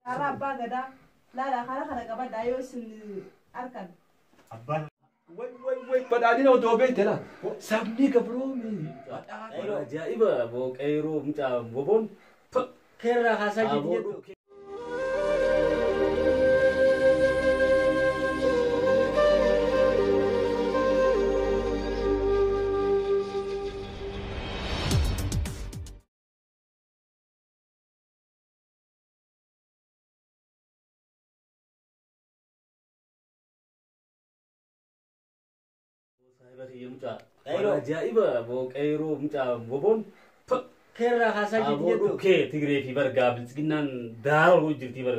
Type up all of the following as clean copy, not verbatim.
Karaa abbaa gadaa laala karaa kana qabadhaa yoo isin harkan. Abbaan Way way way badhaadhina odoo beekte laa. Sabni gabroome. Ajaa'iba booqeeroo mucaa boboon. Keerraa haasaa jirti jedhu. Saahiba kiyya mucaa. Ajaa'iba booqeeroo mucaa boboon. Keerraa haasaa jirti Aboo jedhu. dhukkee Tigree fi bargaa bilchiginnaan daara ol jirti bar.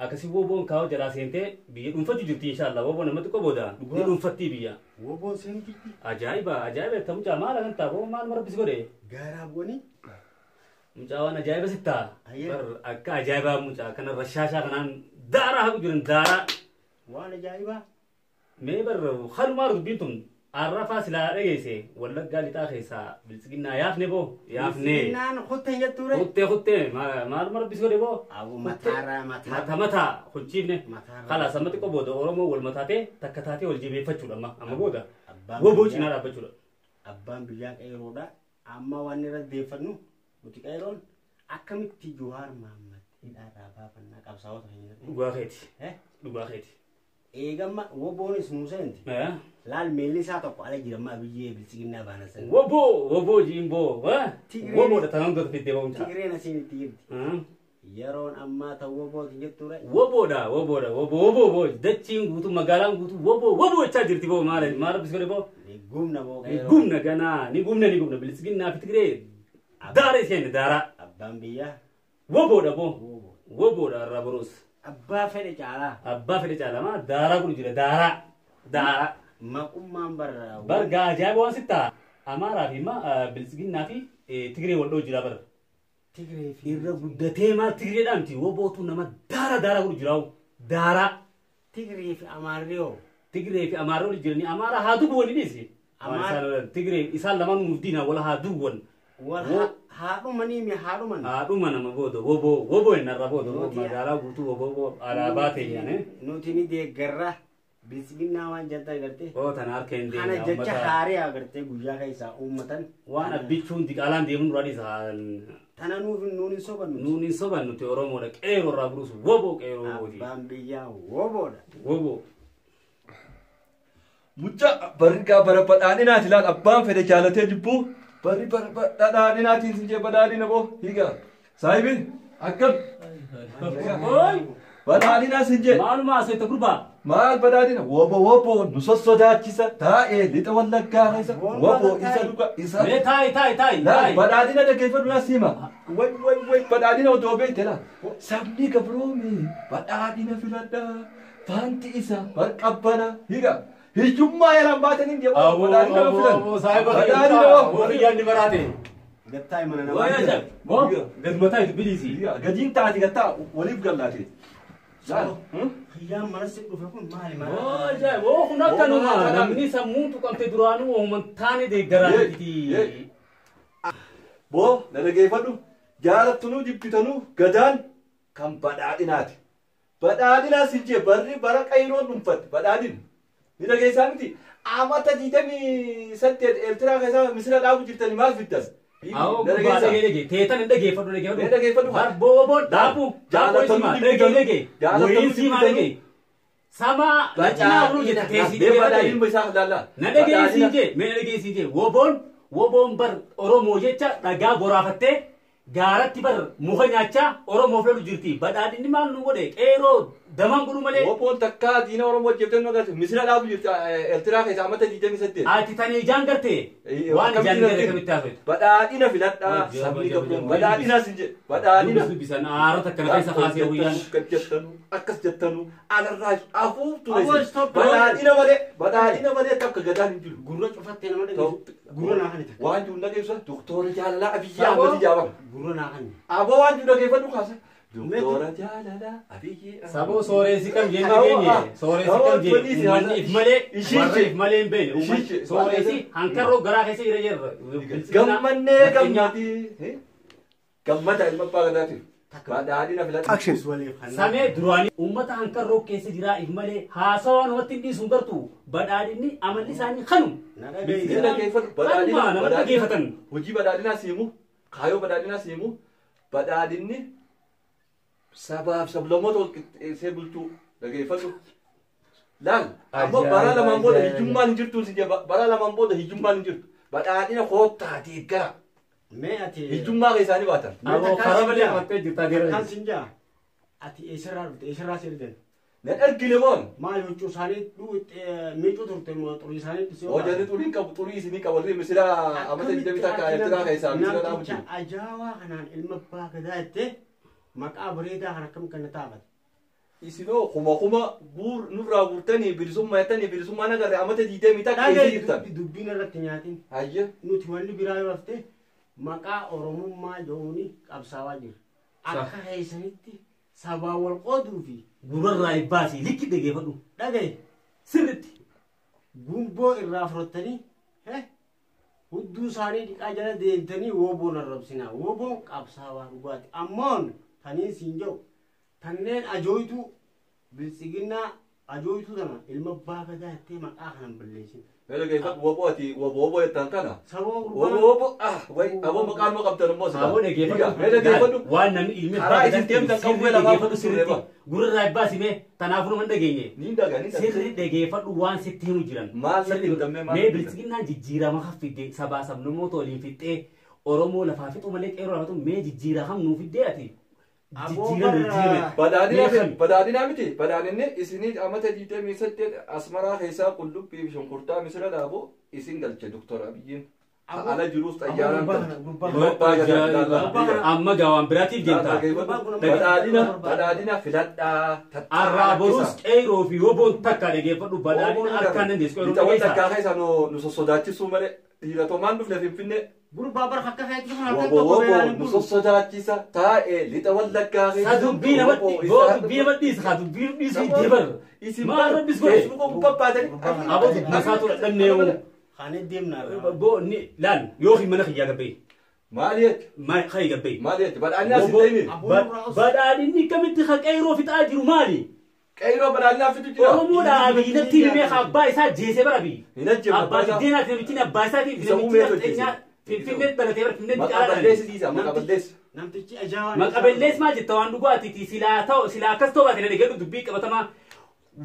Akkasii woboon kaa'u jalaa seentee biyya dhuunfachuu jirti inshaallah. Woboon namatti qofa booda ni dhuunfattii biyya. Woboon seenu jirti. Ajaa'iba ajaa'iba ta mucaa maal agan ta'a boo maal marabbis godhe. Gaaraa bu'anii. Mucaa waan ajaa'iba sittaa. Ayyee. Bar akka ajaa'ibaa mucaa kana rashaashaa kanaan daaraa hagu jiran daaraa. Waan ajaa'ibaa. Mee bar halumaa dubbiin tun arrafaa silaa dhageesse wallaggaa lixaa keessaa bilchiginnaa yaafne boo yaafne. Bilchiginnaan kuttee jettuure. Kuttee kuttee maal marabbis godhe boo. Aboo mataarraa mataa. Mata mataa hojiifne. Mataarraa. Kalaas amma xiqqoo booda Oromoo wal mataatee takka taatee wal jabeeffachuudha amma amma booda. Abbaan Woboo biyyaa- cinaa dhaabbachuudha. Abbaan biyyaa qeeroodha. Amma waan irra deeffannu nuti qeeroon akkamitti Jawaar Mahaammad hidhaarraa baafannaa qabsaa'ota keenya. Dhugaa keeti. Eh? Dhugaa keeti. Eegamma woboonis nuu seenti. Eh? Laal miilli isaa tokko ala jira amma biyyee bilchiginnaa baana sana. Woboo woboo jiimboo. Tigreen- Woboodha tanaan dura fiddee ba'umsa. Tigreen asiin itti jirti. Yeroon ammaa ta'u wobooti jettuure. Woboodha woboodha woboo woboo woboo dachiin guutuu magaalaan guutuu woboo woboo jechaa jirti boo maal maal rabbis godhe boo. Ni gumna boo Ni qeeroo. gumna ganaa ni gumna ni gumna bilchiginnaa fi Tigree daara isheen daaraa. Abbaan biyyaa Woboodha boo. woboo. Woboodha irraa boruus. Abbaa fedhe caalaa. Abbaa fedhe caalamaa daaraa kun jira daaraa daaraa. Maqummaan barra. Bargaa ajaa'iba waan sittaa Amaaraa fi bilchiginnaa fi Tigree wal dhoo jira bara. Tigree fi Irra guddatee maal Tigreedhaan miti wobootu nama daara daara godhu jiraa'u daaraa. Tigree fi Amaarriyoo. Tigree fi Amaarraa wal jiranii Amaaraa haa duwwan dhiisi. Tigree isaan lamaan nuuf diina wal haa duwwan. Wal haadhumanii mi haadhuman. Haadhuma nama booda woboo woboo innarra booda Nuti- magaalaa guutuu woboo alaabaa teenyaan. Nuti ni deeggarra. Bilchiginnaa waan jettan gartee. Boo tana harka hin Kana deemne jecha haarii agartee guyyaa keessaa uummatan. Waan abbichuun diqaalaan deemuun dura dhiisa. Tana nuuf nuun hin sobannu. Nuun hin soban nuti Oromoodha qeeroo irraa buruus woboo qeeroo wobooti. Abbaan biyyaa woboodha. Woboo. Mucaa barri gaa bara badhaadhinaati laal abbaan fedhe jaalatee jibbuu barri bara badhaadhinaatiin sin jee badhaadhina boo hiigaa. Saahibi akkam Oi! badhaadhinaa sin jee. Maaluma asirratti gurbaa? Maal badhaadhina wobo wobo nu sossodaachisa taa'ee lixa wallaggaa keessa wobo isa dhuga isa. Mee taa'i taa'i taa'i Laal taa'i. badhaadhina dhaggeeffadhu naa siima. Way way way badhaadhina odoo beekte laa. Sabni gabroome badhaadhina filadhaa. Faanti isa barqabbana hiigaa. Hiyyummaa yalaan baatanii deemu badhaadhina yoo filan. Badhaadhina yoo. Warri maraate. Gattaa mana namaa. Waaya jab. Boo gad mataa itti biliisi. Hiigaa gadiin taati gattaa waliif gallaate. Laal. Kiyyaan mana si dhufe kun maali Oo maali? ajaa'ib. Oo kun akkanuma namni sammuun tuqamte duraanuu ooman taane deeggaraa miti. Boo na dhaggeeffadhu jaalattunuu jibbitanuu gadaan kan badhaadhinaati. Badhaadhinaa sin jee barri bara qayroon dhuunfatte badhaadhin. Ni dhageessaa miti. Amata 28 Eertiraa keessaa misira dhaabu jirtani maal fiddan? Awoo Na gurbaa dhageessaa. dhagee dhagee teetan hin dhageeffadhu Mee dhageeffadhu. Bar booboon dhaabu. Dhaabu Jaalattanuu simaa dhagee jibbitanuu. dhagee. Jaalattanuu Wayiin simaa jibbitanuu. dhagee. Samaa lacinaa buluu jette teessii Mee dhagee badhaadhin isaa laallaa. Na dhageessii jee mee na dhageessii jee woboon woboon bar Oromoo jecha dhagaa boraafattee gaaratti bar muka nyaachaa Oromoof lolu jirti. Badhaadhinni maal nu godhe qeeroo daman godhu malee. Woboon takkaa diina Oromoo hojjettee nu agarsiisa. Misira dhaabu jirti Eertiraa keessaa amata 28. Ati tani ijaan gartee waan ijaan gartee kamitti haasoftu. Badhaadhina filadhaa Jaba, sabni jaba, qabdu jaba. badhaadhina sin jedhe badhaadhina. Dubbis dubbisan aarota akkana keessa kaasee guyyaan. Akkas jettanuu akkas jettanuu alarraa afuuftu Aboo, stop. badhaadhina malee badhaadhina malee takka gadaan hin jiru. Gurra cufattee nama dhageessu. Gurra naa kanita. Waan jiru dhageessu doktora jaalalaa Abiyyi Saboo. Ahmad jaabama. Gurra naa kanita. Aboo waan jiru dhageeffadhu kaasa. Doktora jaalalaa Abiyyi Ahmad. Saboo sooressi kam jee Saboo, dhageenye ah, sooressi saboo, kam jee tolii si uummanni if malee Ishii warra jee. if malee hin beekne Ishii uummanni jee. sooressi hankarroo garaa keessa jira jirra. Gammannee gammadii. Gammada ilma abbaa gadaatiif. Badhaadhina filadhaa. Action. Waliif kan Samee duraanii uummata hankarroo keessa jiraa if malee haasawaa namatti hin dhiisu hin gartuu badhaadhinni amalli isaanii kanu. Na Ni dhageessi. dhaggeeffadhu. Kanuma Badhaadhina nama dhaggeeffatan. Hojii badhaadhinaa siimu kaayoo badhaadhinaa siimu badhaadhinni sabaaf sablammoota wal qixxeessee bulchuu dhaggeeffadhu. Laal ammoo bara lamaan booda hiyyummaan hin jirtu si jedha bara lamaan booda hiyyummaan hin jirtu. Badhaadhina koottaa deeggara. Mee ati. Hiyyummaa keessaanii baatan. Aboo karaa malee qabattee jirtaa jira. Kan sin jaa. Ati eessarraa dhufte eessarraa si ergan. Nan ergine moon. Maal huccuu isaanii miicuu turte moo xurii isaanii dhisee Hojjanni xurii qabu xurii isinii qabu warri misira amata digdamii takka Eertiraa keessaa misira dhaabu jiru. Namticha ajaa'aa kanaan ilma abbaa gadaa jettee maqaa bareedaa kan akkam kana taafate. Isinoo kuma kuma guur nurraa guurtanii bilisummaa jettanii bilisummaa nagarre amata digdamii takka eessa jirtan. Dubbiin irratti nyaatin. Hayya. Nuti wanni biraa yoo hafte maqaa Oromummaa jedhuuni qabsaawaa jira. Akka keessanitti sabaa wal qooduu fi Gurarraa baasii likki dhaggeeffadhu. dhagaye Sirritti. gumboo irraa fudhatanii hudduu isaanii dhiqaa jala deemtanii woboon arrabsinaa. Woboon qabsaawaa dhugaati. Ammoon taniin siin jedhu tanneen ajooytuu biltsiginnaa ajooytuu tana ilma abbaa gadaa jettee maqaa kanan balleessin. Mee dhaggeeffadhu woboo ati woboo woboo jettan kana. Saboo Woboo gurbaan woboo ah wayi aboo maqaan moo qabdan immoo sila. Aboo dhaggeeffadhu. Mee dhaggeeffadhu. Waan namni ilmi Karaa isin deemtan qawwee lafaa dhaggeeffadhu sirritti. Gurarraa baasii mee tanaafuu nama hin dhageenye. Niin dhagaa niin dhagaa. Sirri dhaggeeffadhu waan sitti himu jiran. Maal natti himtammee maal Mee natti biltsiginnaan jijjiirama kan fidde sabaa sablammoota waliin fixxee Oromoo lafaa fixu malee qeerroo lafaa fixu mee jijjiira kam nuu fiddee ati. Aboo Jijjiirama barra- jijjiirame. Badhaadhina badhaadhina miti badhaadhinni isinii amata digdamii saddeet asmaraa keessaa qullubbii fi shunkurtaa misira dhaabu isin galche Doktor Abiyyiin. Ala jirus xayyaaraan galche. Ilma abbaa gadaa. Amma gaawaan biraatiif deemta. Badhaadhina badhaadhina filadhaa. Arraa boruus qeerroo fi woboon takka dhaggeeffadhu badhaadhina harkaan dandeessu qeerroo Lixawwan dhageessa. takkaa keessa nu sossodaachisuu malee dhiiratomaan dhufne Finfinnee. Gurbaa bara akka feetu sun halkan Wobo tokko wobo beelaan nu bulu. sossodaachisa taa'ee lixa wallaggaa Sa dubbii namatti boo dubbii namatti dhiisa haa dubbii dhiisu itti bar. Isin Maal rabbis godhe? Feesbuuka gubbaa baatanii. Aboo dubbii isaatu dhabnee hoo. Kan deemna irraa. Boo ni laal yookiin mana kiyyaa gabbee. Maal jecha? Ma kayyi gabbee. Maal jecha? Badhaadhina sin ta'ini. Badhaadhinni kamitti ka qeerroo fixaa jiru maali? Qeerroo badhaadhinaa fitu jira. Oromoodha abiyyiinatti himee ka abbaa isaa jeesee bara biyyi. Hin ajjeefne Abbaa abbaa isaa. diddeenaati namichi abbaa isaatiif Isa namichi uumee nafxeenyaa Finfinnee dhalatee bara Finfinnee Maqaa caalaa balleessi dhalate. dhiisa maqaa balleessi. Namtichi ajaa'aa. Maqa balleessi maal jetta waan dhugaatiiti silaa ta'u silaa akkas ta'u baate dhaggeedhu dubbii qabatamaa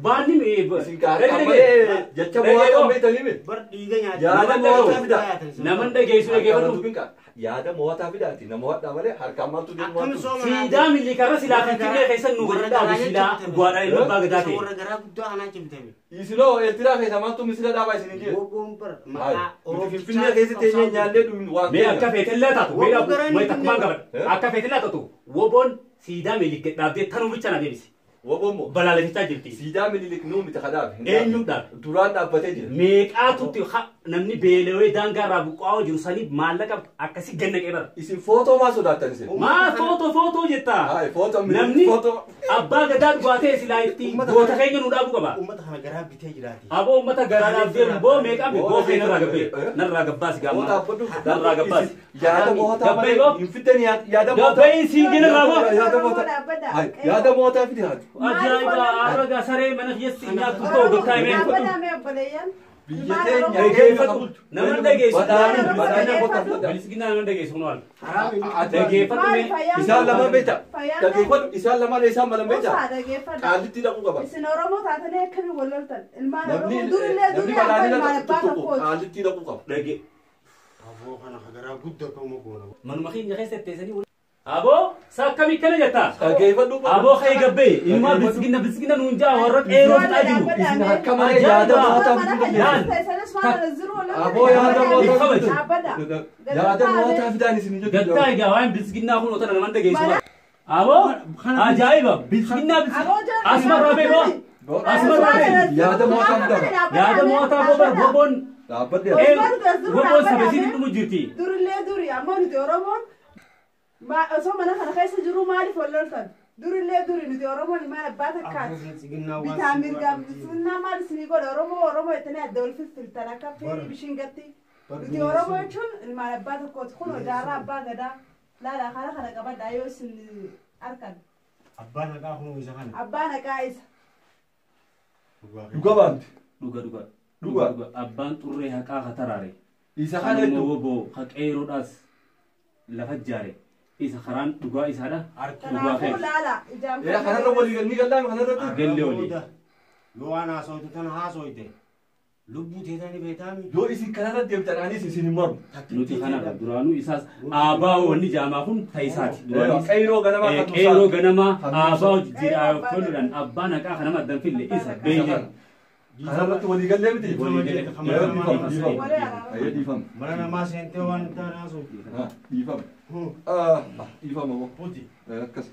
waan ni Isin kaartaa malee jecha bu'aa kan beektanii miti. Bar dhiiga nyaata. Yaada mo'ataa fida. Naman dhageessu dhaggeeffadhu. Yaada mo'ataa fidaati. Nama hodhaa malee harkaan maaltu deemu Akkam maaltu. sooma Siidaa millikarra silaa Finfinnee keessa nu gadi dhaabu silaa dhugaadhaan ilma abbaa gadaa ta'e. Warra garaa guddaa anaa cimtame. Isinoo Eertiraa keessa maaltu misira dhaabaa isin hin jiru. Woboon bara maqaa Nuti Finfinnee keessa teenyee nyaannee dhugnu waan Mee akka feetellee taatu mee Woboo garaan mee takkumaan hin qabadha akka feetellee taatu woboon siidaa millikke dhaabdee tanuu bicha na deebise Woboon moo balaaleffachaa jirti. siidaa mililik nuu miti kadhaabe. Eenyu dhaabe? Duraan dhaabbatee jira. Meeqaatutti namni beelawee daangaa irraa buqqaa'oo jiru saniif maallaqa akkasii ganna qeebara. Isin footoo maa sodaattan isin? Maa footoo footoo jetta? Hayi footoo Namni footoo. abbaa gadaa dhugaatee silaa itti goota keenya nu dhaabuu qaba. Uummata kana garaa bitee jiraati. Aboo uummata garaa dhaabdee boo meeqaa boo kee narraa gabbee narraa gabbaasi Footoo gaamma dhaabbadhu. narraa gabbaasi. Yaada mo'ataa malee Gabbee boo. hin fiddan yaada mo'ataa. Gabbee siin jala irraa boo. Yaada mo'ataa. Hayi yaada mo'ataa fidi haati. Ajaa'iba har'a saree mana keessi nyaattu ta'u gottaa himee. Dhaabbataa mee obboleeyyan? Biyya teenya Dhaggeeffadhu. Nama dhageessu. Badhaadhina badhaadhina kottaa fudhadhaa. Bilisginaa nama dhageessu kun waan. Ati Dhaggeeffadhu Maali mee. fayyaan? isaan lamaan beekta. Fayyaan? Dhaggeeffadhu isaan lamaan isaan malan beekta. Obsaa dhaggeeffadha. Qaallitti dhaquu qaba. Isin Oromoo taatanii akkamiin wal loltan? Ilmaan Namni Oromoo durillee namni durii abbaa badhaadhina ilmaan abbaa tuttuqu tokkooti. qaallitti dhaquu qaba. Dhagge. Aboo kana garaa guddaa qabu goona. Manuma keenya keessa teessanii wal. Aboo sakkamii kana jetta. Dhaggeeffadhu. Aboo kee gabbee ilmaa bilisginna bilisginna nuun jaa warra qeerroo fixaa jiru. Isin akka malee yaada mo'ataa fiduu dandeessu. Aboo yaada mo'ataa fiduu. Yaada mo'ataa fidaan isin jechuudha. Gattaa egaa waan bilisginnaa kun otoo naman dhageessu. Aboo ajaa'iba bilisginnaa bilisginna. Asuma irraa beekoo. Asuma irraa beekoo. Yaada mo'ataa fidaan. Yaada mo'ataa bobar boboon Dhaabbadhe. boboon sabesiin dhumu jirti. Durillee durii ammoo nuti Oromoon osoo mana kana keessa jiru maaliif wal loltan? Durillee durii nuti Oromoon ilmaan abbaa takkaati. Bitaa mirgaa bilisummaa maal isinii godha Oromoo Oromoo jettanii adda wal filfiltan akka feerii bishingatti. Nuti Oromoo jechuun ilmaan abbaa tokkooti. Kun jaarraa abbaa gadaa. Laala kana kana qabadhaa yoo isin Harkan. Abbaan haqaa kun isa kana. Abbaan haqaa isa. Dhuga baamti. Dhuga dhuga. Dhuga. Abbaan xurree haqaa ka taraare. Isa kana Kanuma jechuun. woboo ka qeeroodhaas lafa jaare. Isa karaan dhugaa isaadha. Dhugaa Kanaafuu keessa. laala ijaan Kanarra walii ni gallaame kanarratti. Gallee olii. Yoo waan haasooyte tana haasooyte lubbuu teetanii beektaami. Yoo isin kanarra deemtan anis isin hin mormu. Nuti kanaaf duraanuu isaas aabaa wanni jaamaa kun ta'isaati. Duraanis Qeyroo ganamaa kan qeeroo ganamaa Kan aabaa nuusaa. jijjiirraa abbaan haqaa kanama addan fille isa beeyne. Kanarratti walii gallee miti. Walii galee. Dhiifama dhiifama. Walii araarama. Ayyee dhiifama. Mana namaa seentee waan hin taane haasooyte. Dhiifama. Dhiifama moo. Puti. Akkas.